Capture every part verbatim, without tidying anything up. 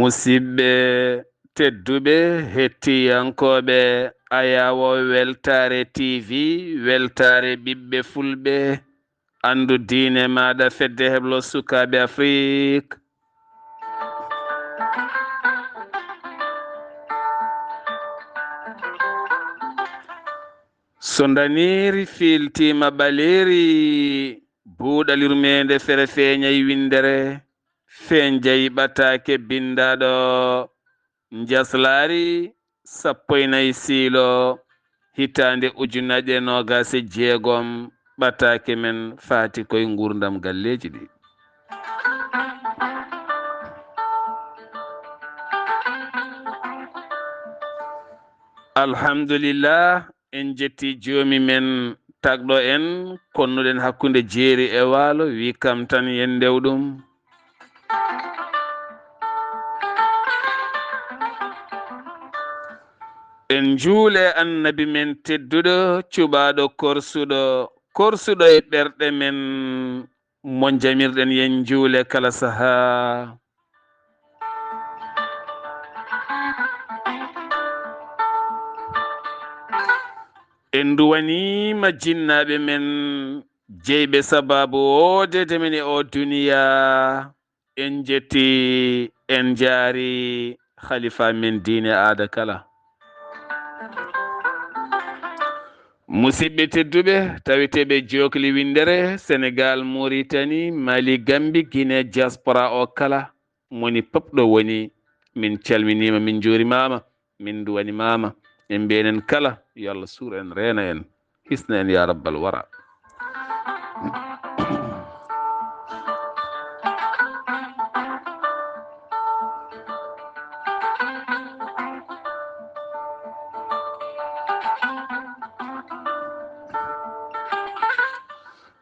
Musidɓe tedduɓe, hettiyankooɓe Ayaawo Weltaare T V, Weltaare ɓiɓɓe Fulɓe, anndu diine maaɗa, Fedde Heblo Sukaaɓe Afrik. So ndaniiri fiiltiima ɓaleeri, buuɗal yurmeende fere feeñay winndere, feenjay ɓataake binndaaɗo, njaslaari sappo e nayi siilo, hitaande ujunnaje noogaas e jeegom, ɓataake men faati koye nguurndam galleeji ɗi. Alhamdulillah, en jetti joomi men tagɗo en, konnuɗen hakkunde jeeri e waalo, wi kam tan yen ndew ɗum. En njuule annabi men tedduɗo, cuɓaaɗo korsuɗo, korsuɗo e ɓerɗe men, mo njamirɗen yen njuule kala sahaa. En nduwaniima jinnaaɓe men, jeyɓe sabaabu woodede men e oo duniyaa. En njetti, en njaari khalifa men diine aada kala. Musidɓe tedduɓe, taweteeɓe jookli winndere, Senegal, Mauritanie, Mali, Gambie, Guinée, diaspora o kala, moni pop ɗo woni, min calminiima, min njuurimaama, min nduwanimaama. En mbiyen en kala, yo Allah suur en, reena en, hisna en ya rabbal wara.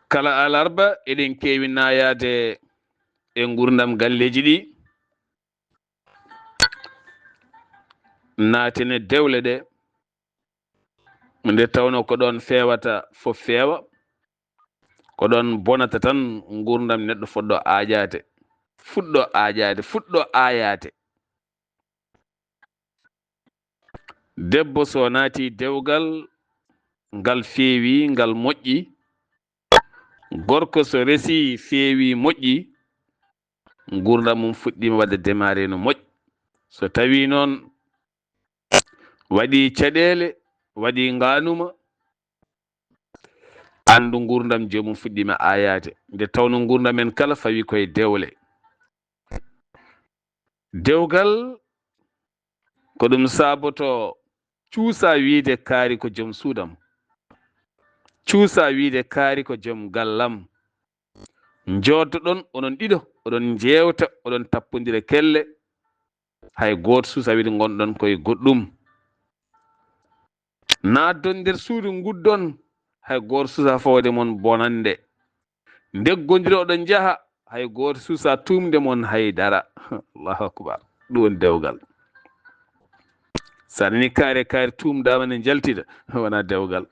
Kala alarba eɗen keewi naayaade e nguurndam galleeji ɗi, naatene dewle ɗe, nde tawno ko ɗoon feewata fof feewa, ko ɗoon bonata tan nguurndam neɗɗo fuɗɗo aajaade, fuɗɗo aajaade, fuɗɗo aayaade. Debbo so naati dewgal, ngal feewi, ngal moƴƴi. Gorko so resi, feewi, moƴƴi, nguurndam mum fuɗɗiima waɗde démarré no moƴƴi. So tawii noon waɗii caɗeele, waɗii ngaanuma, anndu nguurndam joomum fuɗɗiima aayaade. Nde tawno nguurndam men kala fawii koye dewle. Dewgal ko ɗum saabotoo cuusaa wiyde kaari ko joom suudam. Cuusaa wiyde kaari ko joom gallam. Njooɗoɗon onon ɗiɗo, oɗon njeewta, oɗon tappondira kelle. Hay gooto suusaa wiyde ngonɗon koye goɗɗum. Naaddon nder suudu, nguddon, hay gooto suusaa fawde mon bonannde. Ndeggondira, oɗon njaha, hay gooto suusaa tuumde mon hay dara. Allahu akbar. Ɗum woni dewgal. So a nanii kaari e kaari tuumdaama ne njaltida, wonaa dewgal.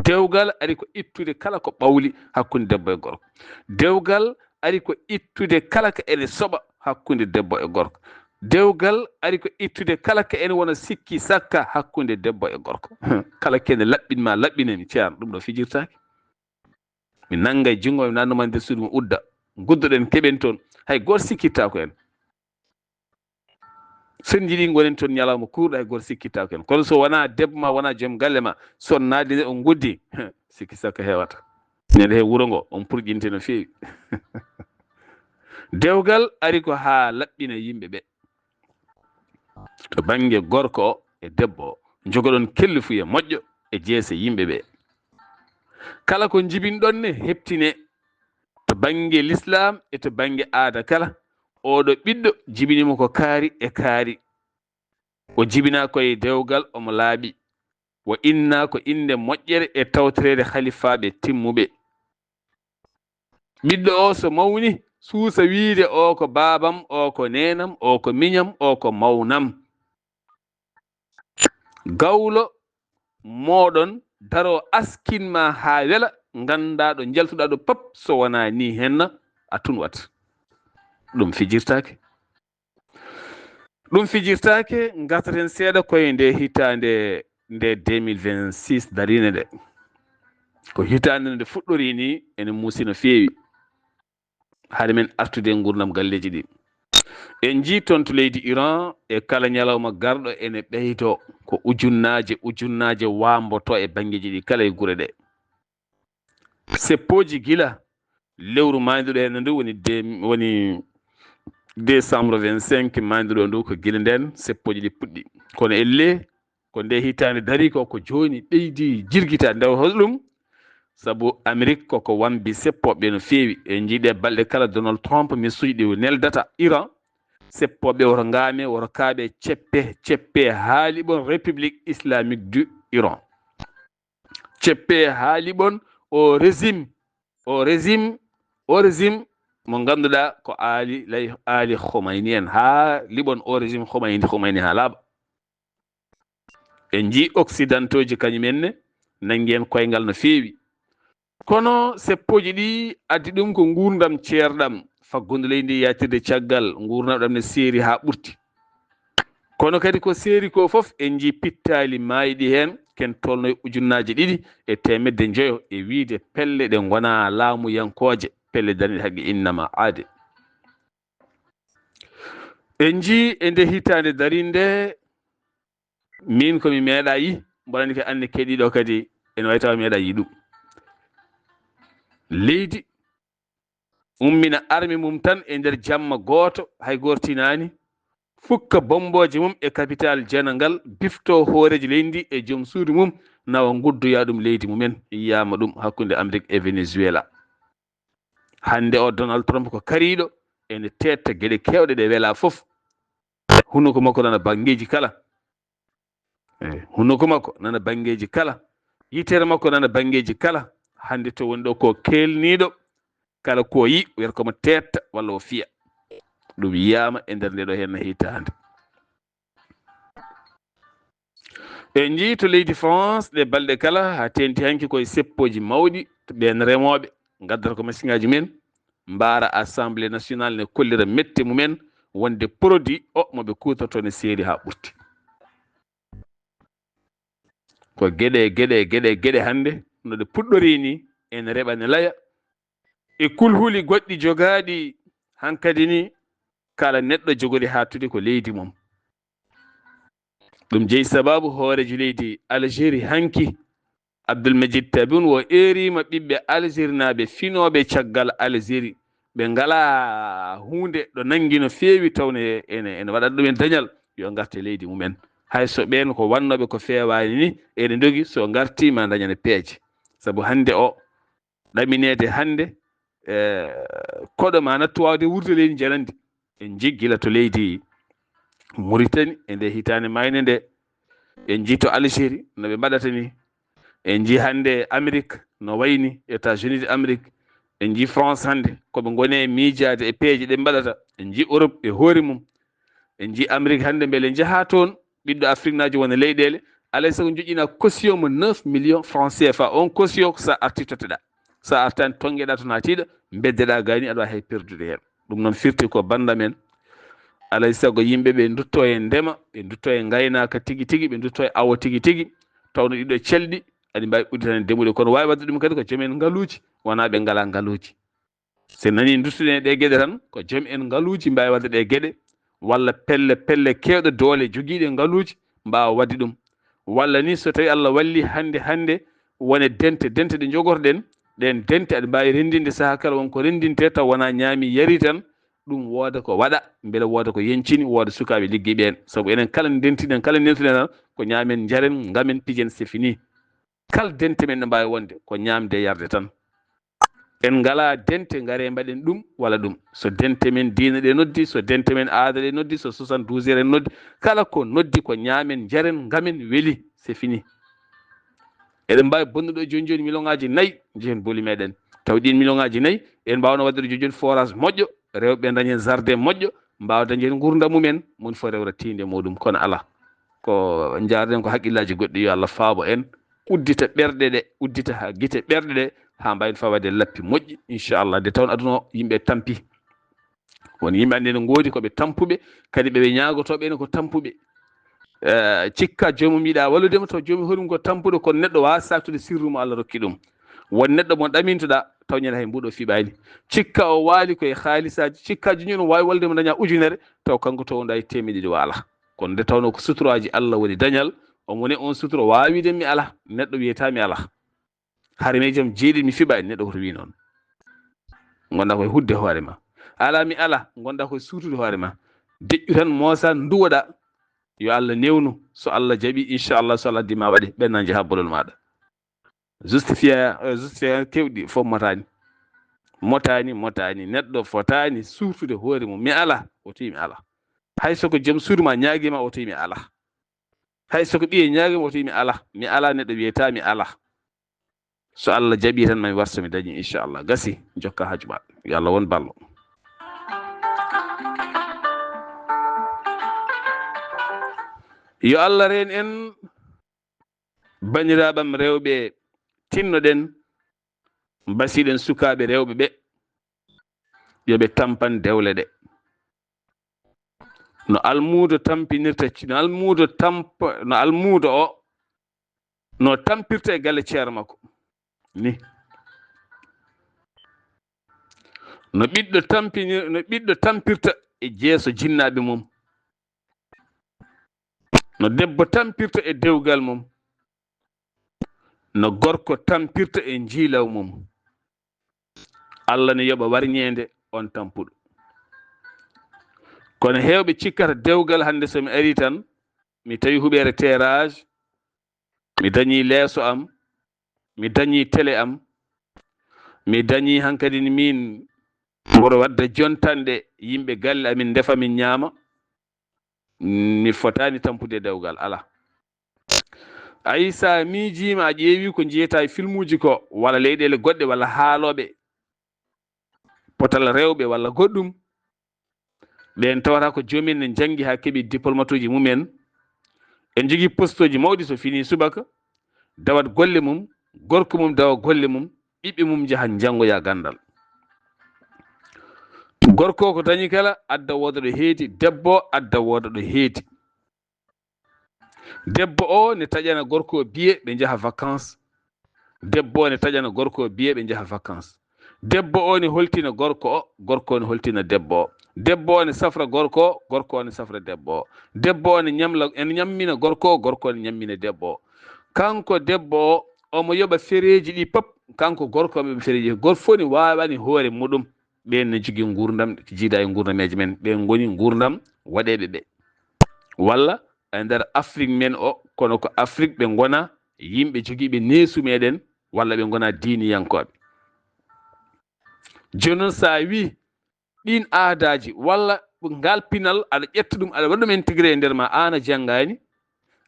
Dewgal ari ko ittude kala ko ɓawli hakkunde debbo e gorko. Dewgal ari ko ittude kala ko ene soɓa hakkunde debbo e gorko. Dewgal ari ko ittude kala ko ene wona sikki sakka hakkunde debbo e gorko. Kala kene laɓɓin ma, laɓɓinani, Ceerno, ɗum ɗo fijirtaake. Mi nannga e junngo, mi naatnuma nder suudu, mi udda. Nguddoɗen, keɓen toon. Hay gooto sikkittaako en. So en njiɗi ngonen toon ñalawma kuurɗo, hay gooto sikkittaako en. Kono so wonaa debbo ma, wonaa joom galle ma, so on naatni nder, on nguddi, sikki sakka heewata. Ñande he wuro ngo, on purƴinte no feewi. Dewgal ari ko haa laɓɓina yimɓe ɓe. To bannge gorko o e debbo o, njogoɗon kellifuye moƴƴo e jeese yimɓe ɓe. Kala ko njibinɗon ne, heɓtine. To bannge lislaam e to bannge aada kala, oɗo ɓiɗɗo jibinimo ko kaari e kaari. O jibinaa ko e dewgal, omo laaɓi. O innaa ko innde moƴƴere e tawtoreede halifaaɓe timmuɓe. Ɓiɗɗo o so mawni, suusa wiide, "O ko baabam, o ko neenam, o ko miñam, o ko mawnam." Gawlo mooɗon daro askin ma haa wela, nganndaa ɗo njaltuɗaa ɗo pap, so wonaa nii henna, a tunwat. Ɗum fijirtaake. Ɗum fijirtaake, ngartaten seeɗa koye nde hitaande nde deux mille vingt-six dariinde nde. Ko hitaande nde fuɗɗori ni, ene muusi no feewi. Hade men artude e nguurndam galleeji ɗi. En njii toon to leydi Iran, e kala ñalawma garɗo ene ɓeydo, ko ujunnaaje, ujunnaaje waamboto e banngeeji ɗi kala e gure ɗe. Seppooji gila lewru maayduɗo heen ndu woni de-, woni décembre vingt-cinq maayduɗo ndu, ko gila ndeen seppooji ɗi puɗɗi. Kono elle ko nde hitaande dari ko, ko jooni ɓeydi jirgita. Nde holɗum? Sabu Amerik koko wambi seppooɓe no feewi. En njii ɗe balɗe kala Donald Trump, misuuji ɗi neldata Iran. Seppooɓe woto ngaame, woto kaaɓe, ceppe, ceppe haa liɓon République Islamique du Iran. Ceppe haa liɓon o régime, o régime, o régime mo ngannduɗaa ko Ali lay, Ali Khomeini en, haa liɓon o régime Khomeini, Khomeini haa laaɓa. En njii occidentaux ji kañum en ne nanngi en koyngal no feewi. Kono seppooji ɗi addi ɗum ko nguurndam ceerɗam, faggundu leydi ndi yaatirde caggal, nguurndam ɗam ne seeri haa ɓurti. Kono kadi ko seeri ko fof, en njii pittaali maayɗi heen, ken tolno e ujunnaaji ɗiɗi e teemedde njoyo, e wiyde pelle ɗe ngonaa laamuyankooje, pelle darniiɗe haqqe innama aade. En njii e nde hitaande darinde, min ko mi meeɗa yi, mboɗo anndi kadi, anndi keɗiiɗo kadi, ene wayi tawa meeɗa yi ɗum. Leydi ummina arme mum tan e nder jamma gooto, hay gooto tinaani, fukka bommbooje mum e capital jeenagal, bifto hooreejo leydi ndi e joom suudu mum, nawa nguddoya ɗum leydi mumen, yiyaama ɗum hakkunde Amérique e Venezuela. Hannde o Donald Trump ko kariiɗo, ene teetta geɗe keewɗe ɗe welaa fof. Hunuko makko nana banngeeji kala. Eh, hunuko makko nana banngeeji kala. Yitere makko nana banngeeji kala. Hannde to woni ɗo ko keelniiɗo, kala ko yi, wiyata ko mo teetta walla o fiya. Ɗum yiyaama e nder nde ɗo heen hitaande. En njii to leydi France, ɗe balɗe kala, haa teenti hanki koye seppooji mawɗi, ɓeen remooɓe ngaddata ko masiŋaaji men, mbaara Assemblée nationale ne kollira mette mumen, wonde produit o mo ɓe kuutorto ne seeri haa ɓurti. Ko geɗe, geɗe, geɗe, geɗe hannde, no ɗe puɗɗori ni, ene reɓa ne laya. E kulhuli goɗɗi jogaaɗi hankadi ni, kala neɗɗo jogori haattude ko leydi mum. Ɗum jeyi sababu hooreejo leydi Algérie hanki, Abdoul Majid Tebboune, o eeriima ɓiɓɓe Algérie naaɓe finooɓe caggal Algérie. Ɓe ngalaa huunde ɗo nanngi no feewi, tawne ene, ene waɗata ɗumen dañal, yo ngarte leydi mumen. Hay so ɓeen ko wannooɓe ko feewaani ni, ene ndogi, so ngartii ma ndañane peeje. Sabu hannde o, ɗamineede hannde, eh, koɗo ma nattu waawde wuurde leydi njanandi. En njii gila to leydi Mauritanie e nde hitaande maayde nde, en njii to Algérie no ɓe mbaɗata ni. En njii hannde Amérique no wayni, États-Unis de Amérique. En njii France hannde ko ɓe ngoni e miijaade e peeje ɗe mbaɗata. En njii Europe e hoore mum. En njii Amérique hannde, mbele njahaa toon, ɓiɗɗo Afriknaajo wona leyɗeele, alay sago njoƴƴina caution mo neuf millions francs C F A. On caution ko sa arti totteɗa. Sa artaani tonngeɗa toon haa tiiɗa, mbeddeɗa gayni, aɗa waawi hay perdude heen. Ɗum noon firti ko bannda men. Alay sago yimɓe ɓe ndutto e ndema, ɓe ndutto e ngaynaaka tigi tigi, ɓe ndutto e awo tigi tigi. Tawno ɗiɗo celɗi, aɗi mbaawi udditande demuɗe, kono waawi waɗde ɗum kadi ko joom en ngaluuji, wonaa ɓe ngalaa ngaluuji. So nanii nduttuɗen e ɗee geɗe tan, ko joom en ngaluuji mbaawi waɗde ɗee geɗe, walla pelle, pelle keewɗe doole jogiiɗe ngaluuji mbaawa waɗde ɗum. Walla ni so tawii Allah walli hannde, hannde wone dente, dente ɗe njogorɗen, ɗeen dente aɗa mbaawi renndinde sahaa kala won ko renndintee taw wonaa ñaami yari tan, ɗum wooda ko waɗa, mbele wooda ko yeñcini, wooda sukaaɓe liggiiɓe heen. Sabu enen kala ndentiɗen, kala ndentuɗen tan ko ñaamen, njaren, ngamen, pijen, c'est fini. Kala dente men no mbaawi wonde ko ñaamde e yarde tan. En ngalaa dente, ngaree mbaɗen ɗum walla ɗum. So dente men diina ɗe noddi, so dente men aada ɗe noddi, so soixante-douze en noddi, kala ko noddi ko ñaamen, njaren, ngamen, weli, c'est fini. Eɗen mbaawi bonnude ɗo jooni jooni million ŋaaji nayi, njehen boli meɗen. Taw ɗiin million ŋaaji nayi, en mbaawno waɗde ɗo jooni jooni forage moƴƴo, rewɓe daña heen jardin moƴƴo, mbaawa dañde heen nguurndam mumen, moni fof rewra tiinde muɗum, kono alaa. Ko njaarɗen ko hakkillaaji goɗɗi, yo Allah faabo en, uddita ɓerɗe ɗe, uddita haa gite ɓerɗe ɗe, haa mbaawen fawaade lappi moƴƴi, inchallah, nde tawnoo aduna o yimɓe tampi. Won yimɓe annde no ngoodi ko ɓe tampuɓe, kadi ɓe ɓe ñaagotooɓe ene ko tampuɓe. Eh, cikka joomum yiɗa wallude mo, taw joomi hoɗum ko tampuɗo, kono neɗɗo waawa saaktude sirru mo Allah rokki ɗum. Won neɗɗo mo ɗamintoɗa, taw ñande hay mbuɗo fiɓaani. Cikka o waali koye haalisaaji, cikka joñi no waawi wallude mo daña ujunere, taw kanko taw nda e teemeɗe ɗiɗi waala. Kono nde tawno ko suturaaji Allah woni dañal, omo ne on suturo waawi wiide mi ala, neɗɗo wiyata mi ala. Hari me jam jeeɗiɗi mi fiɓaani, neɗɗo woto wi noon. Ngonda koye hudde hoore ma. Ala mi ala, ngonda koye suutude hoore ma. Deƴƴu tan, moosa, nduwoɗa. Yo Allah newnu, so Allah jaɓi, inchallah, so Allah addi ma waɗe, ɓenna njaha bolol maɗa. Justifier, eh, justifier kewɗi fof motani. Motani, motani. Neɗɗo fotani surtude hoore mum. Mi ala, o wi mi ala. Hay so ko joom suudu ma ñaagi ma, o wi mi ala. Hay so ko ɓiye ñaagi ma, o wi mi ala. Mi ala, neɗɗo wiyata mi ala. So Allah jaɓi tan mami warso mi dañi, inchallah. Gasi, jokka haaju ma. Yo Allah won ballo. Yo Allah reen en, bandiraaɓam rewɓe, tinnoɗen, mbasiɗen sukaaɓe rewɓe ɓe, yo ɓe tampan dewle ɗe. No almuudo tampinirta, no almuudo tampa, no almuudo o, no tampirta e galle ceerno makko. Ni. No ɓiɗɗo tampinir-, no ɓiɗɗo tampirta e jeeso jinnaaɓe mum. No debbo tampirta e dewgal mum. No gorko tampirta e njiilaw mum. Allah ne yoɓa warñeende on tampuɗo. Kono heewɓe cikkata dewgal hannde so mi ari tan, mi tawi huɓeere terrasse, mi dañi leeso am, mi dañi télé am, mi dañi hankadi min mboɗo wadda jontanɗe yimɓe galle amin ndefa min ñaama, mi fotani tampude dewgal, ala. Ay, sa miijiima, a ƴeewi ko njiyata e filmuuji ko, walla leyɗeele goɗɗe, walla haalooɓe potal rewɓe, walla goɗɗum, ɓeen tawata ko joomi en ne njanngi haa keɓi diplomatuuji mumen. En njogii postooji mawɗi, so fini subaka, dawat golle mum, gorko mum dawa golle mum, ɓiɓɓe mum njaha njanngoya ganndal. Gorko o ko dañi kala, adda wooda ɗo heedi, debbo o adda wooda ɗo heedi. Debbo o ne taƴana gorko o biye ɓe njaha vacances. Debbo o ne taƴana gorko o biye ɓe njaha vacances. Debbo o ne holtina gorko o, gorko o ne holtina debbo o. Debbo o ne safra gorko o, gorko o ne safra debbo o. Debbo o ne ñamla, ene ñammina gorko o, gorko o ne ñammina debbo o. Kanko debbo o, omo yoɓa fereeji ɗi pop, kanko gorko o omo yoɓa fereeji. Gorko fof ne waawani hoore muɗum. Ɓeen ne njogii nguurndam, jiida e nguurndam meeje men. Ɓeen ngoni nguurndam waɗeeɓe ɓe. Walla e nder Afrik men o, kono ko Afrik ɓe ngona yimɓe jogiiɓe neesu meɗen, walla ɓe ngona diiniyankooɓe. Jooni noon, so a wi ɗiin aadaaji walla ngal pinal, aɗa ƴetta ɗum, aɗa waɗa ɗum intégré e nder ma, aan a janngaani,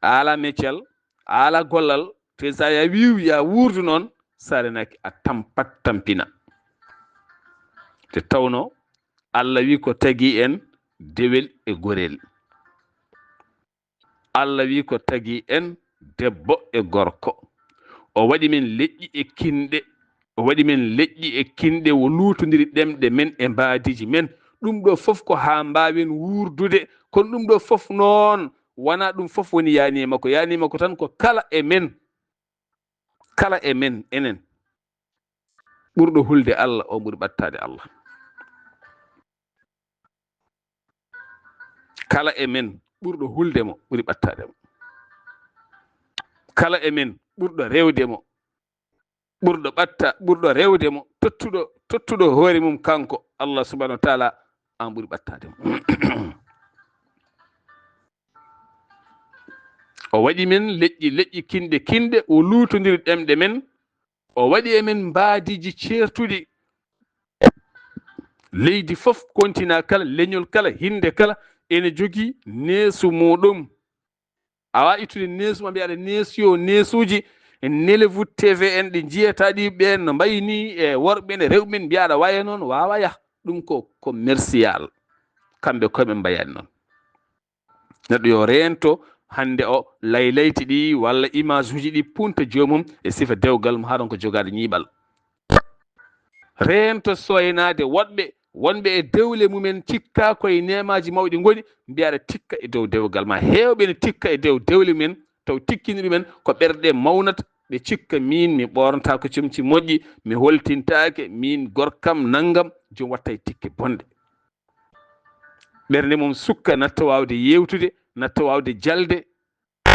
a alaa meccal, a alaa gollal, te so a wiwi ya wuurdu noon, so a renaaki a tampat tampina. Te tawno Allah wi ko tagi en dewel e gorel. Allah wi ko tagi en debbo e gorko. O waɗi min leƴƴi e kinɗe. O waɗi min leƴƴi e kinɗe, o luutondiri ɗemɗe men e mbaadiiji men. Ɗum ɗo fof ko haa mbaawen wuurdude. Kono ɗum ɗo fof noon, wonaa ɗum fof woni yaani makko. Yaani makko tan ko kala e men, kala e men, enen, ɓurɗo hulde Allah, o ɓuri ɓattaade Allah. Kala e men ɓurɗo hulde mo ɓuri ɓattaade mo. Kala e men ɓurɗo rewde mo, ɓurɗo ɓatta, ɓurɗo rewde mo, tottuɗo, tottuɗo hoore mum kanko, Allah subhanahu wa taala, aan ɓuri ɓattaade mo. O waɗi men leƴƴi, leƴƴi kinɗe, kinɗe, o luutondiri ɗemɗe men, o waɗi e men mbaadiiji ceertuɗi. Leydi fof, continent kala, leñol kala, hinnde kala, ene jogii neesu muuɗum. A waawaa ittude neesu ma, mbiyaa aɗa neesi o neesuuji, Nollywood T V en ɗi njiyata ɗi, ɓeen no mbayi ni, e worɓe men e rewɓe men, mbiyaa aɗa waya noon, waawaa yah. Ɗum ko commercial. Kamɓe koye ɓe mbayaani noon. Neɗɗo yo reento hannde o laylayti ɗi walla image uji ɗi punta joomum e sifa dewgal mum, haa ronka jogaade ñiiɓal. Reento sooynaade woɗɓe Wonɓe e dewle mumen cikka ko e neemaaji mawɗi ngoni, mbiya aɗa tikka e dow dewgal ma. Heewɓe ne tikka e dow dewle mumen, taw tikkini ɗumen ko ɓerɗe mawnata, ɓe cikka miin mi ɓoornataako comci moƴƴi, mi holtintaake, miin gorkam nanngam, joom watta e tikke bonɗe. Ɓernde mum sukka, natta waawde yeewtude, natta waawde jalde.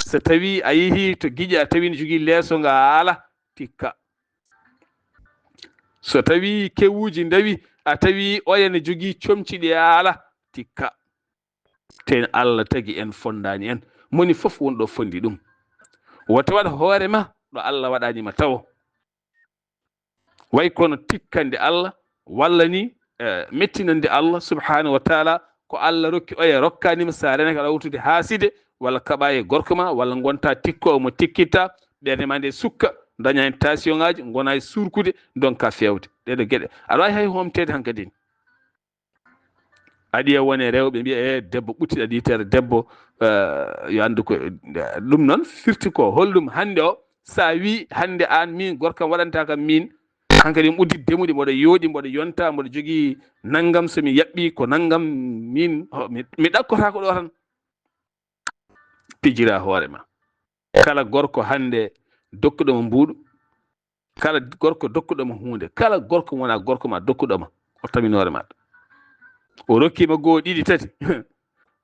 So tawii a yehii to giƴa, a tawi ne jogii leeso nga a ala, tikka. So tawii kewuuji ndawi, a tawi oya ne jogii comci ɗi a ala, tikka. Ten Allah tagi en, fonndaani en. Moni fof won ɗo fonndi ɗum. Wota waɗ hoore ma ɗo Allah waɗaani ma tawo. Way kono tikkande Allah, walla ni, eh, mettinande Allah subhanahu wa taala, ko Allah rokki oya rokkaani ma, so a renake aɗa wowtude haaside, walla kaɓa e gorko ma, walla ngonta tikkoowo mo tikkitta, ɓernde ma nde sukka, daña heen tension ŋaaji, ngona e surkude, ndonka feewde. Ɗeɗo geɗe. Aɗa waawi hay hoomteede hankadi ni. Aɗi e wone rewɓe mbiya, "E, debbo ɓuttiɗo aɗa yitere debbo, eh, yo anndu ko, eh, ɗum noon firti ko holɗum hannde o, sa wi hannde aan min gorkam waɗanta kam min, hankadi mi uddi demuɗi, mboɗo yooɗi, mboɗo yonta, mboɗo jogii nanngam, so mi yaɓɓi ko nanngam, min, ho, mi, mi ɗakkotaako ɗo tan." Pijira hoore ma. Kala gorko hannde dokkuɗo mo mbuuɗu, kala gorko dokkuɗo mo huunde, kala gorko mo wona gorko ma dokkuɗo ma, o taminoore ma. O rokki ma goo, ɗiɗi, tati.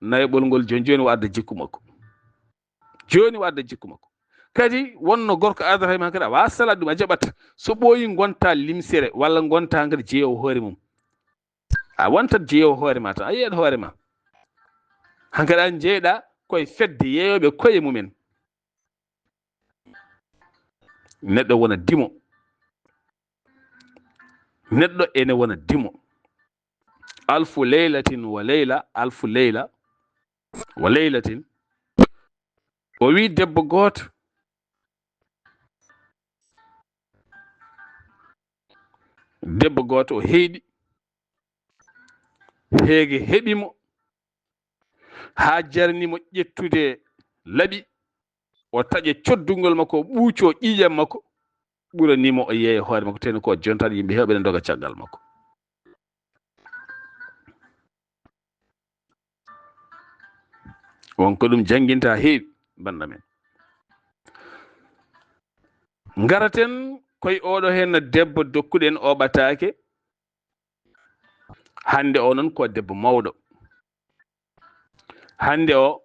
Nayoɓol ngol jooni jooni o adda jikku makko. Jooni o adda jikku makko. Kadi wonno gorko ardata e ma kadi a waawa salaade ɗum, a jaɓat. So ɓooyi ngonta limsere walla ngonta hankadi jeeyowo hoore mum. A wontat jeeyowo hoore ma tan, a yeeyat hoore ma. Hankadi a jeyɗa koye fedde yeeyooɓe koye mumen. Neɗɗo wona dimo. Neɗɗo ene wona dimo. Alfu leylatin wa leyla, alfu leyla wa leylatin. O wi debbo gooto, debbo gooto o heyɗi, heege heɓi mo, haa jarni mo ƴettude laɓi, o taƴa coddungol makko, o ɓuuco ƴiiƴam makko, ɓurani mo o yeeya hoore makko, teno ko jontaɗo yimɓe heewɓe ne ndoga caggal makko. Won ko ɗum jannginta heewi, bannda men. Ngaraten koye oɗo heen debbo dokkuɗen o ɓataake. Hannde o noon ko debbo mawɗo. Hannde o,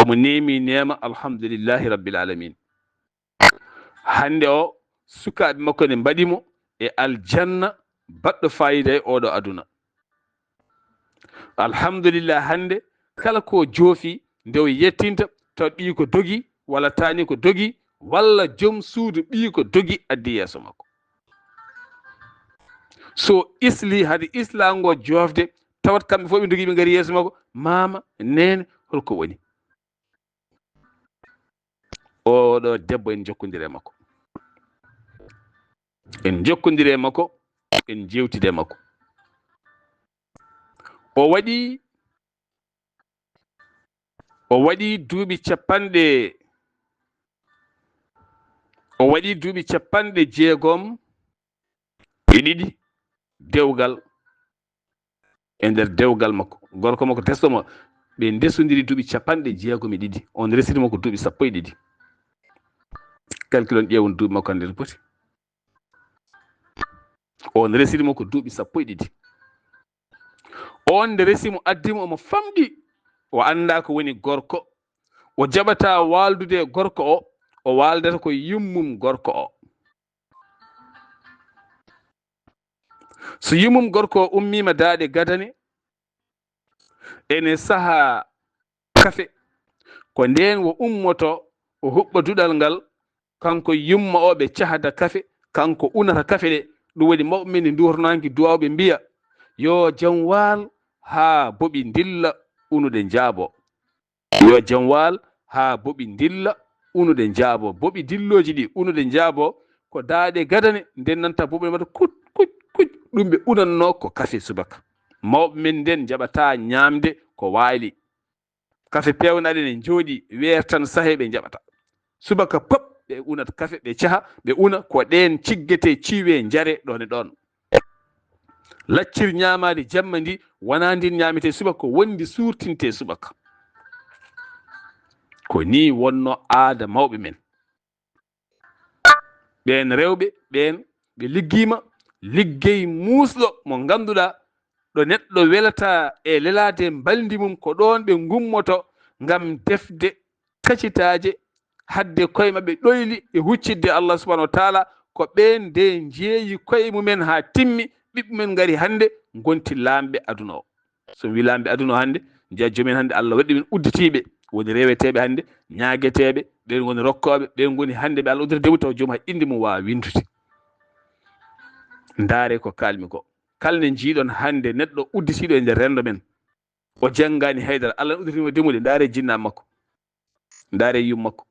omo neemi neema, alhamdulillahi rabbil alamin. Hannde o, sukaaɓe makko ne mbaɗi mo e aljanna baɗɗo faayiida e oɗo aduna. Alhamdulillah, hannde kala ko joofi nde o yettinta, taw ɓiyi ko dogi, walla taani ko dogi, walla joom suudu ɓiyi ko dogi addi yeeso makko. So isli, hade isla ngo joofde, tawat kamɓe fof ɓe dogi, ɓe ngari yeeso makko, "Maama, neene, holko woni?" Oɗo debbo en jokkondire makko. En jokkondire makko, en jewtide makko. O waɗi, o waɗi duuɓi capanɗe, o waɗi duuɓi capanɗe jeegom e ɗiɗi dewgal, e nder dewgal makko. Gorko makko tesko mo, ɓe ndesondiri duuɓi capanɗe jeegom e ɗiɗi. On resiri mo ko duuɓi sappo e ɗiɗi. Calculon ƴeewon duuɓi makko hannde no poti. On resiri mo ko duuɓi sappo e ɗiɗi. On nde resi mo, addi mo, omo famɗi. O anndaa ko woni gorko. O jaɓataa waaldude e gorko o. O waaldata ko yummum gorko o. So yummum gorko o ummiima daaɗe gadane, ene saha kafe, ko ndeen o ummoto, o huɓɓa duɗal ngal, kanko yumma o, ɓe cahda kafe, kanko unata kafe ɗe. Ɗum waɗi mawɓe men e nduwotanaanki duwaaw ɓe mbiya, "Yo jam waal haa boɓi ndilla, unude njaabo." Yo jam waal haa boɓi ndilla, unude njaabo. Boɓi dillooji ɗi unude njaabo, ko daaɗe gadane, nden nanta boɓi mbaɗa kuc, kuc, kuc. Ɗum ɓe unatnoo ko kafe subaka. Mawɓe men nden njaɓataa ñaamde ko waali. Kafe peewnaaɗe ne njooɗi weer tan sahe ɓe njaɓata. Subaka pop ɓe unat kafe, ɓe caha, ɓe una, ko ɗeen ciggete ciwe njare ɗoon e ɗoon. Laccir ñaamaari jamma ndi, wonaa ndin ñaametee subaka, ko won ndi suurtintee subaka. Ko nii wonnoo aada mawɓe men. Ɓeen rewɓe, ɓeen ɓe liggiima liggey muusɗo mo ngannduɗaa, ɗo neɗɗo welata e lelaade mbalndi mum, ko ɗoon ɓe ngummoto ngam defde kacitaaje, hadde koye maɓɓe ɗoyli e huccidde Allah subhanahu wa taala. Ko ɓeen de njeeyi koye mumen haa timmi, ɓiɓɓe men ngari hannde, ngonti laamɓe aduna o. So mi wii laamɓe aduna o hannde, njiya joom en hannde, Allah waɗi ɗumen udditiiɓe, woni reweteeɓe hannde, ñaageteeɓe, ɓeen ngoni rokkooɓe, ɓeen ngoni hannde ɓe Allah uddita demude, taw joom hay innde mum waawaa winndude. Ndaare ko kaalmi ko. Kala ne njiiɗon hannde neɗɗo udditiiɗo e nder renndo men, o janngaani haydara, Allah ne udditii mo demude, ndaare jinnaa makko, ndaare yum makko.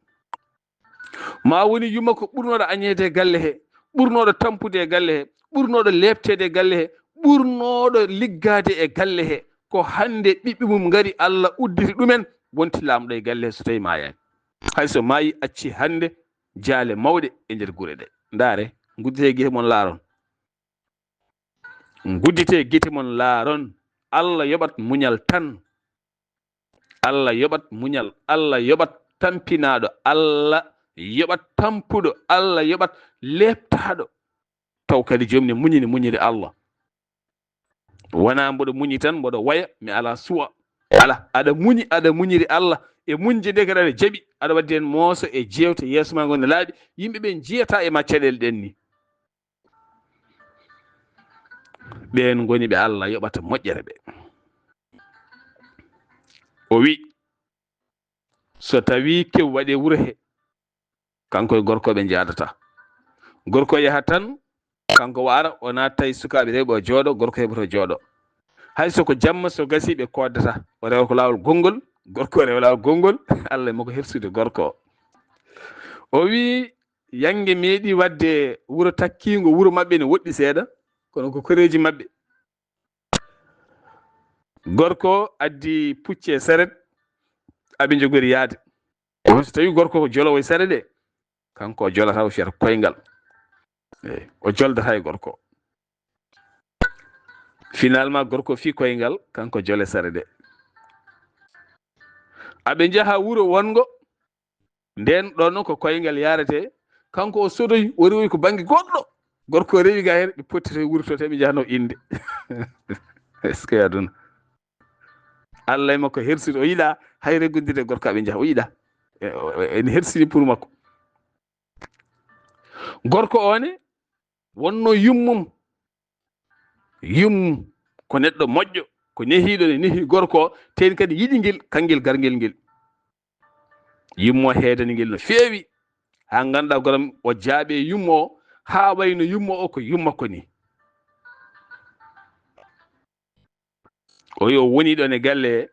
Ma woni yum makko ɓurnooɗo añeede e galle he, ɓurnooɗo tampude e galle he, ɓurnooɗo leepteede e galle he, ɓurnooɗo liggaade e galle he. Ko hannde ɓiɓɓe mum ngari, Allah udditi ɗumen, wonti laamɗo e galle he so tawii maayaani. Hay so maayi, acci hannde jaale mawɗe e nder gure ɗe. Ndaare, ngudditee gite mon laaron. Ngudditee gite mon laaron. Allah yoɓat muñal tan. Allah yoɓat muñal. Allah yoɓat tampinaaɗo. Allah yoɓat tampuɗo. Allah yoɓat leeptaaɗo. Taw kadi joom ne muñini muñiri Allah. Wonaa mboɗo muñi tan, mboɗo waya, mi alaa suwa. Alaa, aɗa muñi, aɗa muñiri Allah. E muñde nde kadi aɗa jaɓi, aɗa waɗde heen mooso e jeewte yeeso ma ngonde laaɓi. Yimɓe ɓe njiyata e ma caɗeele ɗen ni. Ɓeen ngoni ɓe Allah yoɓata moƴƴere ɓe. O wi, so tawii kew waɗe wuro he, kanko e gorko ɓe njaadata. Gorko yaha tan, kanko o ara, o naata e sukaaɓe rewɓe, o jooɗo, gorko heɓoto jooɗo. Hay so ko jamma, so gasi, ɓe koodata. O rewa ko laawol gonngol, gorko o rewa laawol gonngol. Allah e makko hersude gorko o. O wi, yannge meeɗi waɗde wuro takkiingo, wuro maɓɓe ne woɗɗi seeɗa, kono ko koreeji maɓɓe. Gorko addi pucci e saret, aɓe njogori yaade. So tawi gorko ko joloowo e saret ɗe, kanko o jolata, o fiyata koyngal. Eey, o joldata e gorko. Finalement, gorko fii koyngal, kanko jole saret ɗe. Aɓe njaha wuro wonngo, nden ɗon noon ko koyngal yarete, kanko o sodoyi, o rewoyi ko bannge goɗɗo. Gorko o rewi ga heen, ɓe pottitoy wuro to, te ɓe njahno innde. Est-ce que aduna? Allah e makko hersude, o yiɗa hay reggondirde gorko aɓe njaha, o yiɗa. E, o, o, ene hersini pour makko. Gorko o ne, wonno yummum. Yummum ko neɗɗo moƴƴo, ko nehiiɗo, ne nehi gorko o, teen kadi yiɗi ngel, kangel garngel ngel. Yummo heedani ngel no feewi, haa ngannduɗaa goram o jaaɓe yummo o, haa wayno yummo o ko yumma ko ni. O yo woni ɗon e galle he,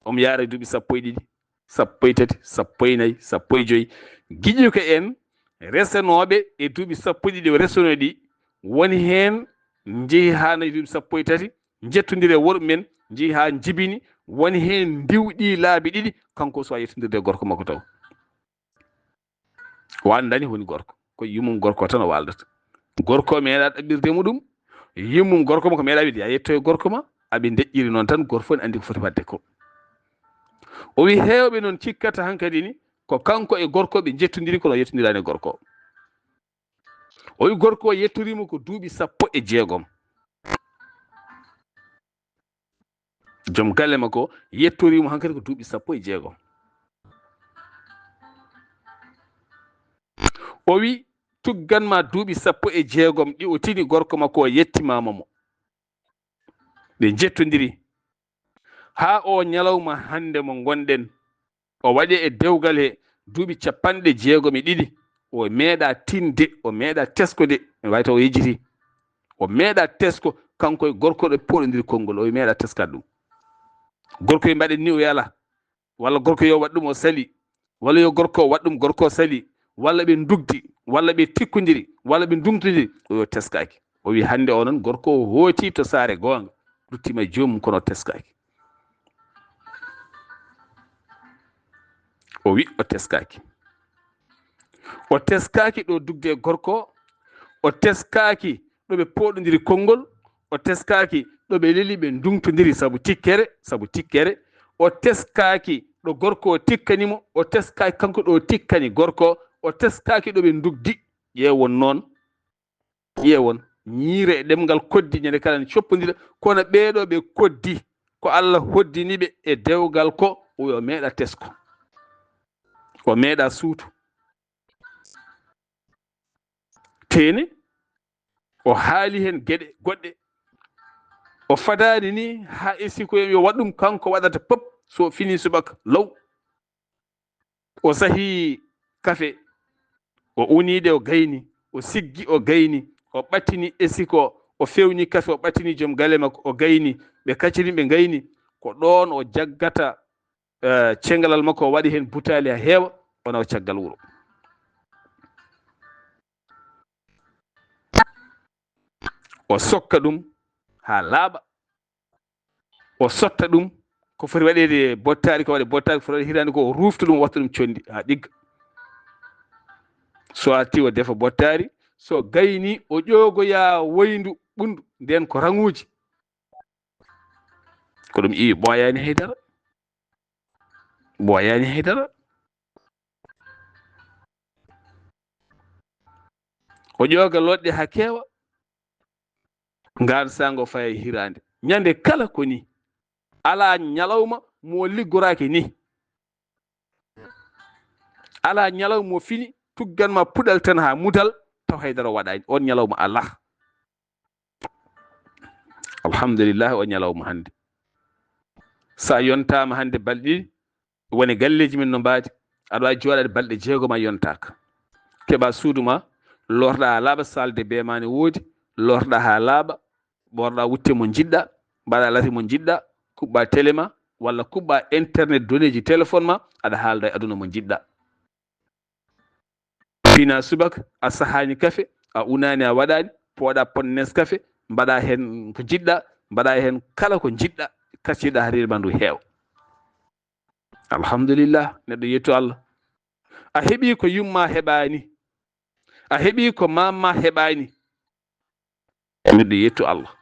omo yaara duuɓi sappo e ɗiɗi, sappo e tati, sappo e nayi, sappo e joyi. Giƴuka en resanooɓe e duuɓi sappo e ɗiɗi o resanoo ɗi, woni heen njehi haa nayi duuɓi sappo e tati, njettondiri e worɓe men, njehi haa njibini, woni heen ndiwɗi laabi ɗiɗi, kanko o suwaa yettondirde e gorko makko taw. O anndani woni gorko, ko yummum gorko tan o waaldata. Gorko o meeɗa ɗaɓɓirde mo ɗum, yummum gorko mo ko meeɗa wiide, "Yaa yetto e gorko ma." Aɓe ndeƴƴiri noon tan, gooto fof ne anndi ko foti waɗde ko. O wi, heewɓe noon cikkata hankadi ni, ko kanko e gorko ɓe njettondiri, kono o yettondiraani e gorko o. O wi, gorko o yettoriima ko duuɓi sappo e jeegom. Joom galle makko yettoriimo hankadi ko duuɓi sappo e jeegom. O wi, tuggan ma duuɓi sappo e jeegom ɗi o tini gorko makko o yettimaama mo. Ɓe njettondiri. Haa o ñalawma hannde mo ngonɗen, o waɗi e dewgal he duuɓi capanɗe jeegom e ɗiɗi. O meeɗa tinde, o meeɗa tesko de, ene waawi taw o yejjiti. O meeɗa tesko, kanko e gorko ɗo pooɗondiri konngol, o meeɗa teskaade ɗum. Gorko e mbaɗen ni, o wi alaa. Walla gorko yo waɗ ɗum, o sali. Walla yo gorko waɗ ɗum, gorko o sali. Walla ɓe ndugdi, walla ɓe tikkondiri, walla ɓe ndumtondiri, o wi o teskaaki. O wi hannde o noon, gorko o hooti to saare goonga, ruttiima e joomum, kono o teskaaki. O wi o teskaaki. O teskaaki ɗo dugde e gorko o, o teskaaki ɗo ɓe pooɗondiri konngol, o teskaaki ɗo ɓe leli ɓe nduŋtondiri sabu tikkere, sabu tikkere. O teskaaki ɗo gorko o tikkani mo, o teskaaki kanko ɗo o tikkani gorko, o teskaaki ɗo ɓe ndugdi. Ƴeewon noon, ƴeewon, ñiire e ɗemngal koddi ñande kala ne coppondira, kono ɓeeɗo ɓe koddi, ko Allah hoddini ɓe e dewgal ko o meeɗa tesko, o meeɗa suuto. Teeni, o haali heen geɗe goɗɗe. O fadaani ni haa esiko yo waɗ ɗum kanko waɗata pop, so fini subaka law. O sahi kafe, o uniiɗe o gayni, o siggi o gayni, o ɓattini esiko, o fewni kafe, o ɓattini joom galle makko, o gayni, ɓe kacciri ɓe gayni. Ko ɗoon o jaggata, eh, cengalal makko, o waɗi heen butaali haa heewa, o nawa caggal wuro. O sokka ɗum haa laaɓa. O sotta ɗum ko foti waɗeede bottaari, ko waɗe bottaari, ko foti waɗe hiraande ko, o ruufta ɗum, o watta ɗum conndi haa ɗigga. So arti o defa bottaari, so gayni o ƴoogoya woyndu ɓunndu, ndeen ko raŋuuji. Ko ɗum iwi ɓooyaani haydara. Ɓooyaani haydara. O ƴooga looɗɗe haa keewa. Ngaan saango faya hiraande. Ñande kala ko ni. Alaa ñalawma mo liggoraaki ni. Alaa ñalawma mo fini, tuggan ma puɗal tan haa mutal, taw haydara waɗaani. On ñalawma alaa. Alhamdulillah, o ñalawma hannde. So a yontaama hannde balɗe ɗiɗi, woni galleeji men no mbaadi, aɗa waawi jooɗaade balɗe jeegom a yontaaka. Keɓa suudu ma, lorɗa haa laaɓa, salle de bain ma ne woodi, lorɗa haa laaɓa, ɓorɗa wutte mo njiɗɗa, mbaɗa lati mo njiɗɗa, kuɓɓa télé ma, walla kuɓɓa internet données ji téléphone ma, aɗa haalda e aduna mo njiɗɗa. Fina subaka, a sahaani kafe, a unaani, a waɗaani, pooɗa pot Nescafé, mbaɗa heen ko njiɗɗa, mbaɗa heen kala ko njiɗɗa, kacciɗa haa riiɓe ma ndu heewa. Alhamdulillah, neɗɗo yettu Allah. A heɓi ko yumma heɓaani. A heɓi ko mamma heɓaani. Neɗɗo yettu Allah.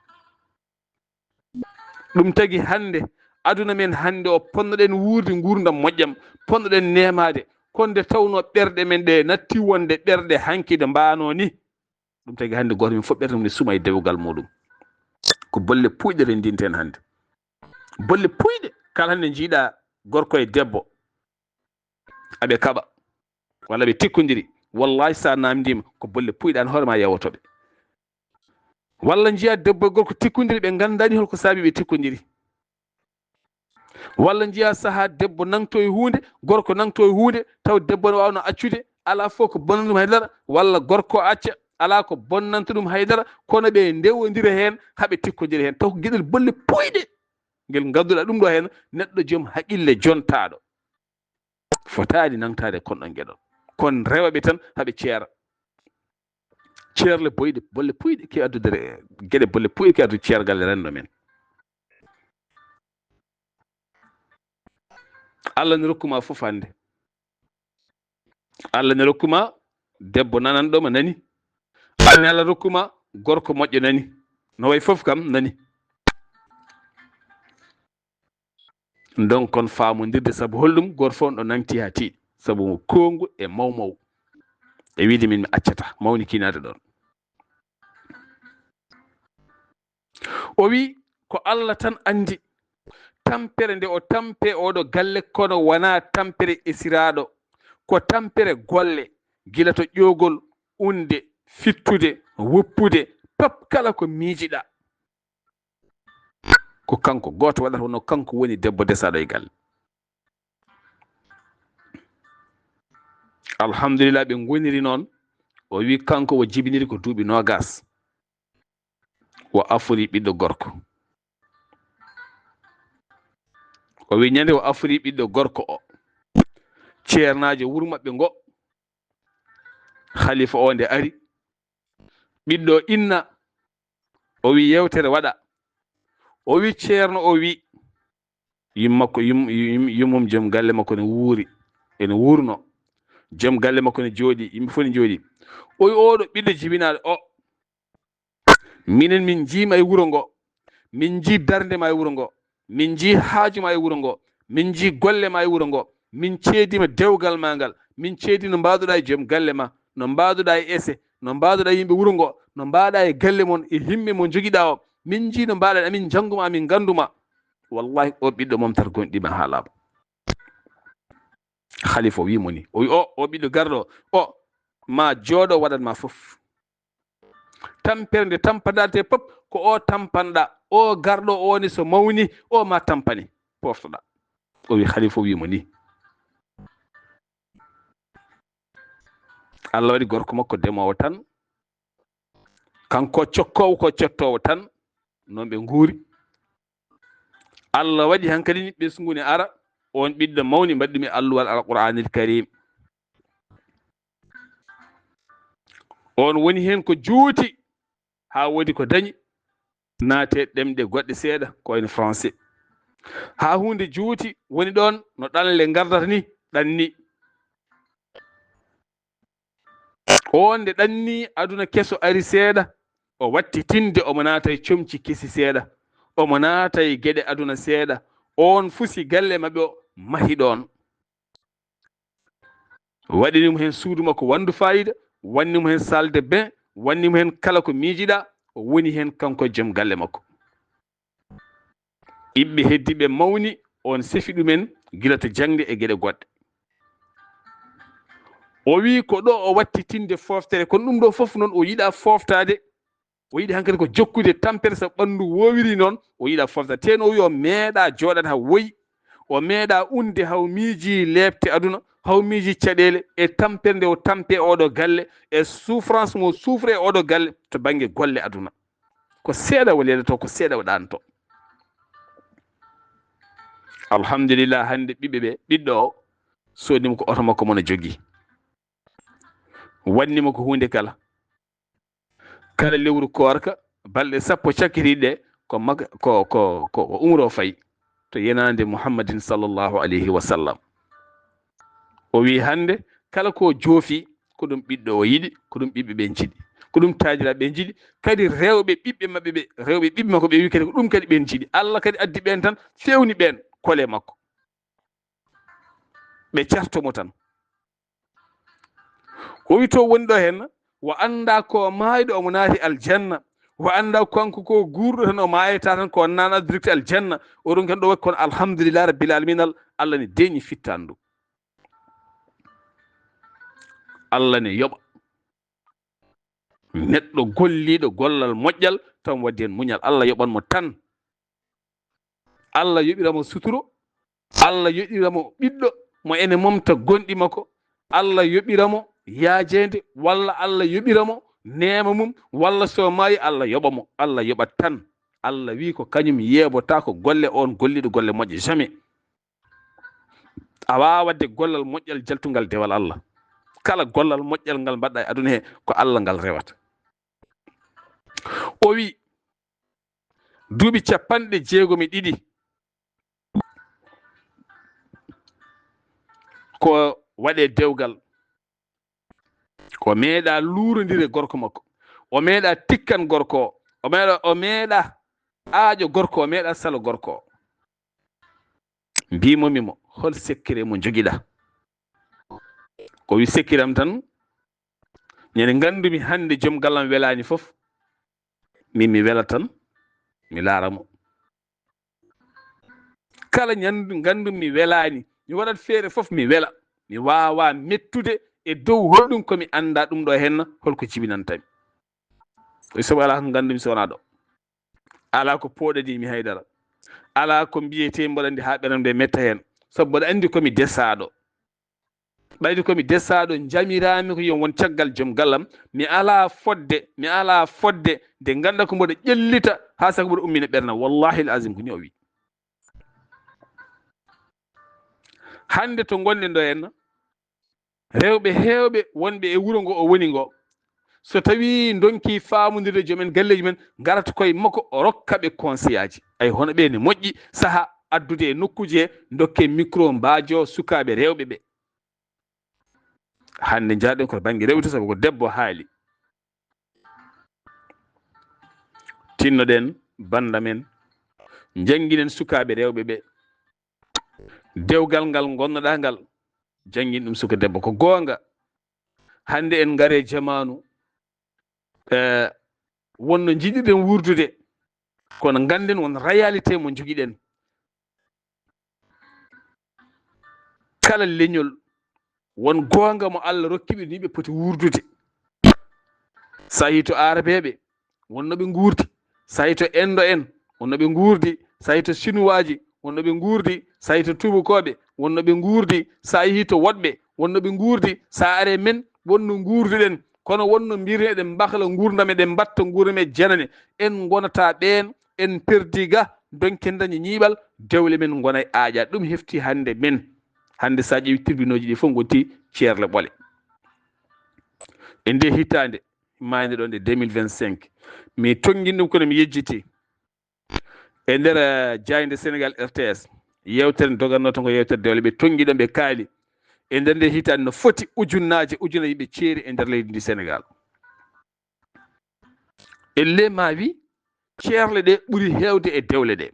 Ɗum tagi hannde, aduna men hannde o, ponnoɗen wuurde nguurndam moƴƴam, ponnoɗen neemaade, kono nde tawnoo ɓerɗe men ɗe natti wonde ɓerɗe hanki ɗe mbaanoo ni. Ɗum tagi hannde gooto men fof ɓernde mum ne suma e dewgal muɗum. Ko bolle puuyɗe renndinten hannde. Bolle puuyɗe. Kala hannde njiiɗa gorko e debbo, aɓe kaɓa, walla ɓe tikkondiri, wallahi, sa namndima, ko bolle puuyɗe, an hoore ma yewotoɓe. Walla njiya debbo e gorko tikkondiri, ɓe nganndani holko saabi ɓe tikkondiri. Walla njiya saha debbo nangto e huunde, gorko nangto e huunde, taw debbo ne wawno accude, ala fof ko bonnanta ɗum haydara, walla gorko acca, ala ko bonnanta ɗum haydara, kono ɓe ndewondira heen, haɓe tikkodira heen. Taw ko geɗel bolle puuyɗe ngel ngadduɗa ɗum ɗo heen, neɗɗo joom haqille jontaɗo. Fotaani nangtaade kon ɗon geɗon. Kon rewaɓe tan haɓe ceera. Ceerle boyɗe, bolle puuyɗe ke addude re-, geɗe bolle puuyɗe ke addude ceergal e renndo men. Allah ne rokkuma fof hannde. Allah ne rokkuma debbo nananɗo ma nani. Allah ne Allah rokkuma gorko moƴƴo nani. No way fof kam nani. Ndon kon faamondirde, sabu holɗum? Gooto fof on ɗo nangti haa tiiɗi, sabu mo koongu e mawmaw. E wiide min mi accata, mawni kiinaade ɗon. O wi, ko Allah tan anndi tampere nde o tampe oɗo galle, kono wonaa tampere esiraaɗo, ko tampere golle, gila to ƴoogol, unde, fittude, woppude, pap kala ko miijiɗa. Ko kanko gooto waɗata, wonno kanko woni debbo desaɗo e galle. Alhamdulillah, ɓe ngoniri noon. O wi kanko o jibiniri ko duuɓi noogas. O afori ɓiɗɗo gorko. O wi ñande o afori ɓiɗɗo gorko o, ceernaajo wuro maɓɓe ngo, khalifa o nde ari, ɓiɗɗo inna, o wi yewtere waɗa. O wi ceerno, o wi yummakko, yum-, yum-, yummum joom galle makko ne wuuri, ene wuurno. Joom galle makko ne jooɗi, yimɓe fof ne jooɗi. O wi oɗo ɓiɗɗo jibinaaɗo o, Minen min njiima e wuro ngo, min njii darnde ma e wuro ngo, min njii haaju ma e wuro ngo, min njii golle ma e wuro ngo, min ceedima dewgal ma ngal, min ceedi no mbaaduɗa e joom galle ma, no mbaaduɗa e ese, no mbaaduɗa e yimɓe wuro ngo, no mbaaɗa e galle mon, e himme mo njogiɗa o. Min njii no mbaaɗa, amin njanngu ma, amin nganndu ma. Wallahi, o ɓiɗɗo momtar gonɗi ma haa laaɓa. Khalifa o wi mo ni, o wi, "O, o ɓiɗɗo garɗo, o ma jooɗo waɗat ma fof. Tampere nde tampanɗa te pop, ko o tampanɗa, o garɗo o ni so mawni, o ma tampane, poftoɗa." O wi, Khalifa o wi mo ni. Allah waɗi gorko makko demoowo tan, kanko cokkoowo ko cottoowo tan, noon ɓe nguuri. Allah waɗi hankadi ni ɓesngu ne ara, on ɓiɗɗo mawni mbaɗɗumi alluwal Alqur'anil Karim. On woni heen ko juuti, haa woodi ko dañi, naate ɗemɗe goɗɗe seeɗa, ko wayno français. Haa huunde juuti woni ɗoon no ɗanle ngardata ni, ɗanni. On nde ɗanni aduna keso ari seeɗa, o watti tinde omo naata e comci kesi seeɗa, omo naata e geɗe aduna seeɗa. On fusi galle maɓɓe o mahi ɗoon. Waɗini mo heen suudu makko wanndu faayiida, wanni mo heen salle de bain, wanni mo heen kala ko miijiɗa, o woni heen kanko e joom galle makko. Ɓiɓɓe heddiiɓe mawni, on sefi ɗumen gila to jaŋde e geɗe goɗɗe. O wii ko ɗo o watti tinde fooftere, kono ɗum ɗo fof noon o yiɗa fooftaade. O yiɗi hankadi ko jokkude tampere, so ɓanndu woowiri noon, o yiɗa fooftaade. Teno o wii o meeɗa jooɗaade haa woyi, o meeɗa unde haa o miiji leepte aduna, haa o miiji caɗeele e tampere nde o tampe oɗo galle, e souffrance mo souffre e oɗo galle to bannge golle aduna. Ko seeɗa o leelato, ko seeɗa o ɗaanto. Alhamdulillah, hannde ɓiɓɓe ɓe, ɓiɗɗo o, soodnimo ko oto makko mo no jogii. Wannimo ko huunde kala. Kala lewru koorka, balɗe sappo cakkitiiɗe ɗe, ko mak-, ko, ko, ko, ko umro fayi to yenaande Muhammadin sallallahu alayhi wa sallam. O wii hannde, kala ko joofi, ko ɗum ɓiɗɗo o yiɗi, ko ɗum ɓiɓɓe ɓe njiɗi, ko ɗum taajiraaɓe ɓe njiɗi, kadi rewɓe ɓiɓɓe maɓɓe ɓe, rewɓe ɓiɓɓe makko ɓe wii kadi ko ɗum kadi ɓe njiɗi. Allah kadi addi ɓeen tan, fewni ɓeen kole makko. Ɓe carto mo tan. O wi to woni ɗo heen, o annda ko maayɗo omo naati aljanna, o annda kanko ko guurɗo tan o maayata tan ko naana direct aljanna. O ɗum kan ɗo waɗi kono alhamdulillah rabbil alamin, al-, Allah ne deeƴi fittandu. Allah ne yoɓa. Neɗɗo golliiɗo gollal moƴƴal, taw mo waddi heen muñal. Allah yoɓan mo tan. Allah yoɓira mo suturo. Allah yoɓira mo ɓiɗɗo mo ene momta gonɗi makko. Allah yoɓira mo yaajeende, walla Allah yoɓira mo neema mum, walla so maayi, Allah yoɓa mo. Allah yoɓat tan. Allah wii ko kañum yeebotaako golle oon golliiɗo golle moƴƴe. Jamais. A waawaa waɗde gollal moƴƴal jaltungal dewal Allah. Kala gollal moƴƴal ngal mbaɗɗa e aduna he, ko Allah ngal rewata. O wi, duuɓi capanɗe jeegom e ɗiɗi ko waɗe dewgal. O meeɗa luurondire gorko makko. O meeɗa tikkan gorko o. O meeɗa, o meeɗa aaƴo gorko o, o meeɗa salo gorko o. Mbimomi mo, hol sekkere mo njogiɗa? O wi, sekkiram tan, ñande nganndumi hannde joom gallam welaani fof, min mi wela tan, mi laara mo. Kala ñanndu nganndumi welaani, mi waɗat feere fof mi wela. Mi waawaa mettude e dow holɗum ko mi annda ɗum ɗo henna, holko jibinantami. Ko sabu alaa ko nganndumi so wonaa ɗo. Alaa ko pooɗani mi haydara. Alaa ko mbiyetee mboɗo anndi haa ɓeram nde metta heen. Sabu mboɗo anndi ko mi desaaɗo. Ɓayde ko mi desaaɗo, njamiraami ko yo won caggal joom gallam. Mi alaa fodde, mi alaa fodde nde ngannda ko mboɗo ƴellita haa saka mboɗo ummina ɓernam. Wallahi al azim ko ni o wi. Hannde to ngonɗen ɗo henna, rewɓe heewɓe wonɓe e wuro ngo o woni ngo, so tawii ndonki faamondirde joom en galleeji men, ngarata koye makko, o rokka ɓe conseillaaji. Ay, hono ɓe ne moƴƴi saha addude e nokkuuje he, ndokke micro, mbaajo sukaaɓe rewɓe ɓe. Hannde njaɗen ko to bannge rewɓe to, sabu ko debbo haali. Tinnoɗen bannda men, njannginen sukaaɓe rewɓe ɓe. Dewgal ngal ngonnoɗaa ngal, janngin ɗum suka debbo. Ko goonga, hannde en ngare jamaanu, eh, wonno njiɗirɗen wuurdude, kono ngannden won réalité mo njogiɗen. Kala leñol, won goonga mo Allah rokki ɓe, ni ɓe poti wuurdude. So a yii to Aarabeeɓe, wonno ɓe nguurdi. So a yii to Enndo en, wonno ɓe nguurdi. So a yii to Sinuwaaji, wonno ɓe nguurdi. So a yii to Tuubakooɓe, wonno ɓe nguurdi. So a yii to woɗɓe, wonno ɓe nguurdi. So a aree men, wonno nguurduɗen. Kono wonno mbiyeten eɗen mbakla nguurndam, eɗen mbatta nguurndam e janane. En ngonataa ɓeen, en perdi ga, donken dañi ñiiɓal, dewle men ngona e aaƴa. Ɗum hefti hannde men. Hannde so a ƴeewi tribunauji ɗi fof ngonti ceerle ɓole. E nde hitaande, maayde ɗon e deux mille vingt-cinq, mi tonngin ɗum kono mi yejjiti. E nder, eh, jaaynde Sénégal R T S, yeewtere nde dogatnoo tan ko yeewtere dewle, ɓe tonngi ɗon, ɓe kaali. E nder nde hitaande no foti ujunnaaje, ujunaaje yimɓe ceeri e nder leydi ndi Sénégal. E le ma wi, ceerle ɗe ɓuri heewde e dewle ɗe.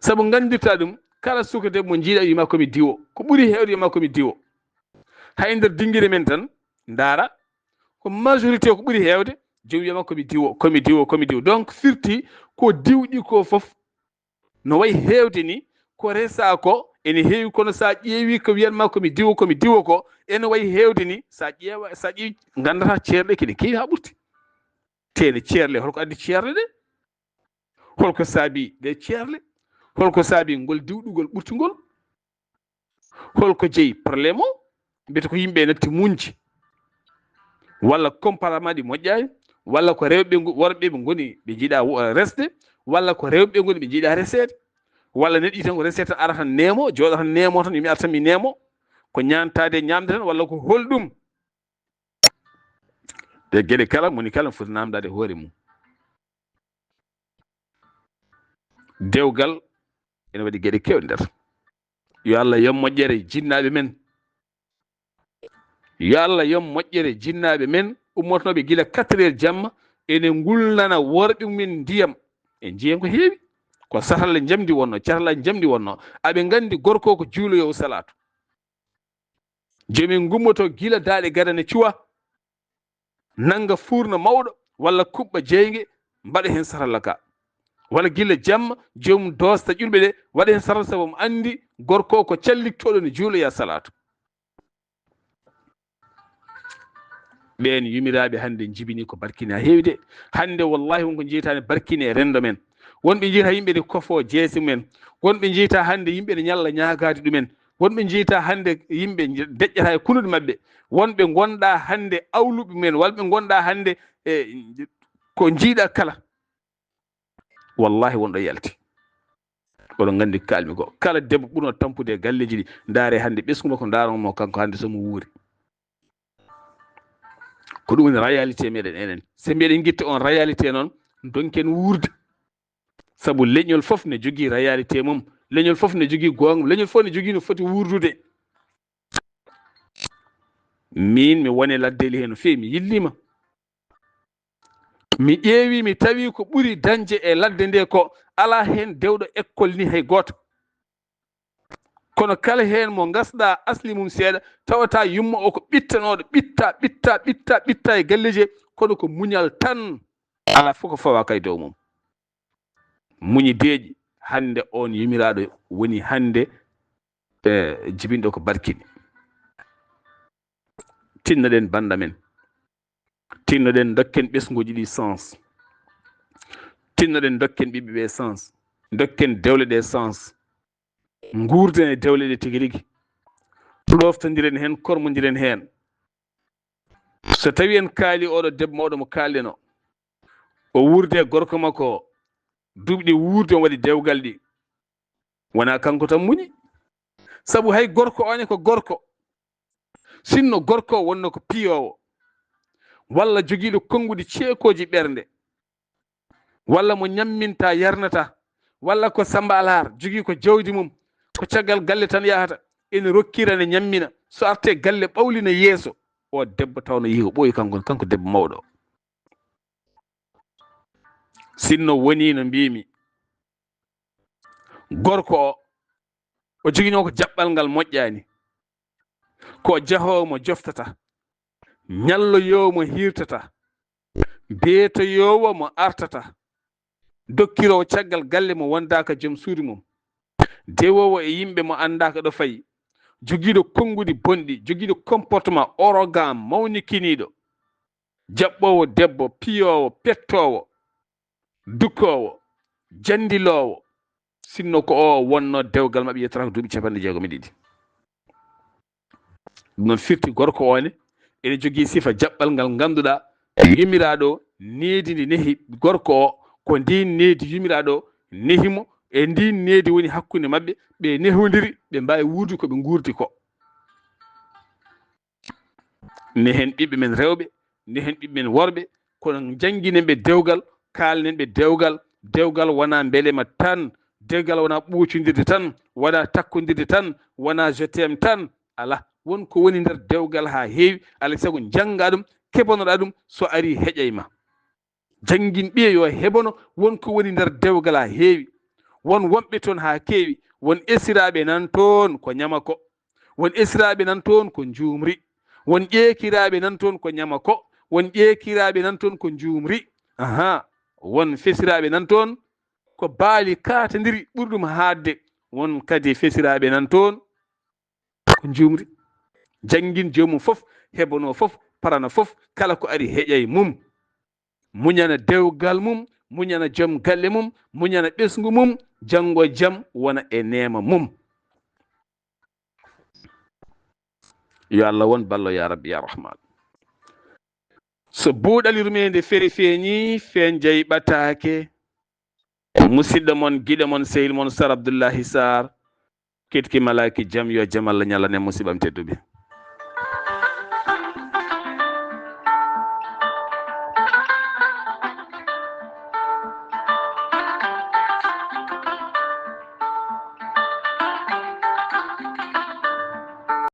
Sabu nganndirtaa ɗum, kala suka debbo mo njiiɗaa wiyma ko mi diwo. Ko ɓuri heewde wiyma ko mi diwo. Hay nder dinngire men tan, ndaara, ko majorité ko ɓuri heewde, joom wiyama ko mi diwo, ko mi diwo, ko mi diwo. Donc, firti ko diwɗi ko fof, no wayi heewde ni, ko resa ko, ene heewi, kono sa ƴeewi ko wiyanma ko mi diwo, ko mi diwo ko, ene wayi heewde ni, sa ƴeewa, sa ƴeewi, nganndataa ceerle kene keewi haa ɓurti. Tene ceerle, holko addi ceerle ɗe? Holko saabi ɗe ceerle? Holko saabi ngol diwɗugol ɓurtungol? Holko jeyi problème o? Mbiyete ko yimɓe natti muñde, walla comportement ɗi moƴƴaani, walla ko rewɓe ngo-, worɓe ɓe ngoni ɓe njiɗa wo-, resde, walla ko rewɓe ɓe ngoni ɓe njiɗa reseede, walla neɗɗo yi tan ko reseede tan ara tan neemo, jooɗo tan neemo tan, yo mi ar tan mi neemo, ko ñaantaade e ñaamde tan, walla ko holɗum? Ɗe geɗe kala, moni kala foti naamndaade hoore mum. Dewgal ene waɗi geɗe keewɗe nder. Yo Allah yom moƴƴere jinnaaɓe men. Yo Allah yom moƴƴere jinnaaɓe men, ummotonooɓe gila quatre heures jamma, ene ngulnana worɓe mumen ndiyam. En njiyen ko heewi. Ko satalla njamndi wonno, catalla njamndi wonno. Aɓe nganndi gorko ko juuloyoowo salaatu. Joomum gummoto gila daaɗe gadane cuwa, nannga fuurno mawɗo, walla kuɓɓa jeynge, mbaɗa heen satalla ka. Walla gila jamma, joomum doosta ƴulɓe ɗe, waɗa heen satalla, sabu omo anndi gorko ko calliktooɗo ne juuloya salaatu. Ɓeen yumiraaɓe hannde njibini ko barkini haa heewi de. Hannde wallahi wonko njeytaani barkini e renndo men. Wonɓe njeyta yimɓe ne kofoo jeese mumen. Wonɓe njeyta hannde yimɓe ne ñalla ñaagaade ɗumen. Wonɓe njeyta hannde yimɓe nje-, deƴƴata e kunuɗe maɓɓe. Wonɓe ngonɗa hannde awluɓe mumen, walla ɓe ngonɗa hannde e ko njiiɗa kala. Wallahi wonɗo yalti. Oɗon nganndi ko kaalmi ko. Kala debbo ɓurno tampude e galleeji ɗi, ndaare hannde ɓesngu makko, ndaaron mo kanko hannde so mo wuuri. Ko ɗum woni réalité meɗen enen. So mbiɗen ngitta on réalité noon, donken wuurde. Sabu leñol fof ne jogii réalité mum. Leñol fof ne jogii goonga mum. Leñol fof ne jogii no foti wuurdude. Miin mi woni e laddeeli hee no feewi, mi yilliima. Mi ƴeewi, mi tawi ko ɓuri dañde e ladde nde ko alaa heen dewɗo école ni hay gooto. Kono kala heen mo ngasɗa asli mum seeɗa, tawata yumma o ko ɓittanooɗo, ɓitta, ɓitta, ɓitta, ɓitta e galleeji, kono ko muñal tan. Alaa fof ko fawaaka e dow mum. Muñi deeƴi, hannde oon yumiraaɗo woni hannde, eh, jibinɗo ko barkini. Tinnoɗen bannda men. Tinnoɗen dokken ɓesnguuji ɗi sens. Tinnoɗen dokken ɓiɓɓe ɓe sens. Dokken dewle ɗe sens. Nguurden e dewle ɗe tigi rigi. Ɗoftondiren heen, kormondiren heen. So tawi en kaali oɗo debbo mawɗo mo kaalɗen o, o wuurde e gorko makko o, duuɓi ɗi wuurde, o waɗi dewgal ɗi. Wonaa kanko tan muñi. Sabu hay gorko o ne ko gorko. Sinno gorko o wonno ko piyoowo, walla jogiiɗo konnguɗi ceekooji ɓernde, walla mo ñamminta yarnata, walla ko Samba Alaar jogii ko jawdi mum, ko caggal galle tan yahata, ene rokkira ne ñammina, so arte galle ɓawlina yeeso, o debbo tawno yiyi ko ɓooyi kanko, kanko debbo mawɗo. Sinno wonii no mbiimi, gorko o, o joginoo ko jaɓɓal ngal moƴƴaani. Ko jahoowo mo joftata, ñalloyoowo mo hiirtata, beetoyoowo mo artata, dokkiroowo caggal galle mo wondaaka joom suudu mum, dewoowo e yimɓe mo anndaaka ɗo fayi, jogiiɗo konguɗi bonɗi, jogiiɗo comportement arrogant mawnikiniiɗo, jaɓɓoowo debbo, piyoowo, pettoowo, dukkoowo, jandiloowo, sinno ko o wonno dewgal maɓɓe yettotaako duuɓi capanɗe jeegom e ɗiɗi. Ɗum noon firti gorko o ne ene jogii sifa jaɓɓal ngal ngannduɗaa yumiraaɗo needi ndi nehi gorko o, ko ndiin needi yumiraaɗo nehi mo, e ndiin needi woni hakkunde maɓɓe, ɓe nehondiri, ɓe mbaawi wuurdi ko ɓe nguurdi ko. Nehen ɓiɓɓe men rewɓe, nehen ɓiɓɓe men worɓe, kono njannginen ɓe dewgal, kaalnen ɓe dewgal. Dewgal wonaa mbelema tan, dewgal wonaa ɓoocondirde tan, wonaa takkondirde tan, wonaa je t'aime tan. Alaa, won ko woni nder dewgal haa heewi, alaa sago njanngaa ɗum, keɓanoɗaa ɗum, so arii heƴay ma. Janngin ɓiye yo heɓono won ko woni nder dewgal haa heewi. Won wonɓe toon haa keewi, won esiraaɓe nan toon ko ñama ko. Won esiraaɓe nan toon ko njuumri. Won ƴeekiraaɓe nan toon ko ñama ko. Won ƴeekiraaɓe nan toon ko njuumri. Ahaa, won fesiraaɓe nan toon ko baali kaatandiri ɓuri ɗum haaɗde. Won kadi fesiraaɓe nan toon ko njuumri. Janngin joomum fof, heɓanoo fof, parana fof, kala ko ari heƴay mum. Muñana dewgal mum, muñana joom galle mum, muñana ɓesngu mum, janngo e jam wona e neema mum. Yo Allah won ballo ya Rabbi ya Rahman. So buuɗal yurmeende feri feeñi, feen jay ɓataake. Musidɗo mon, giɗo mon, sehil mon, Sar Abdullahi Sar, ketki malaaki jam, yo jam Allah ñalane musiɓam tedduɓe.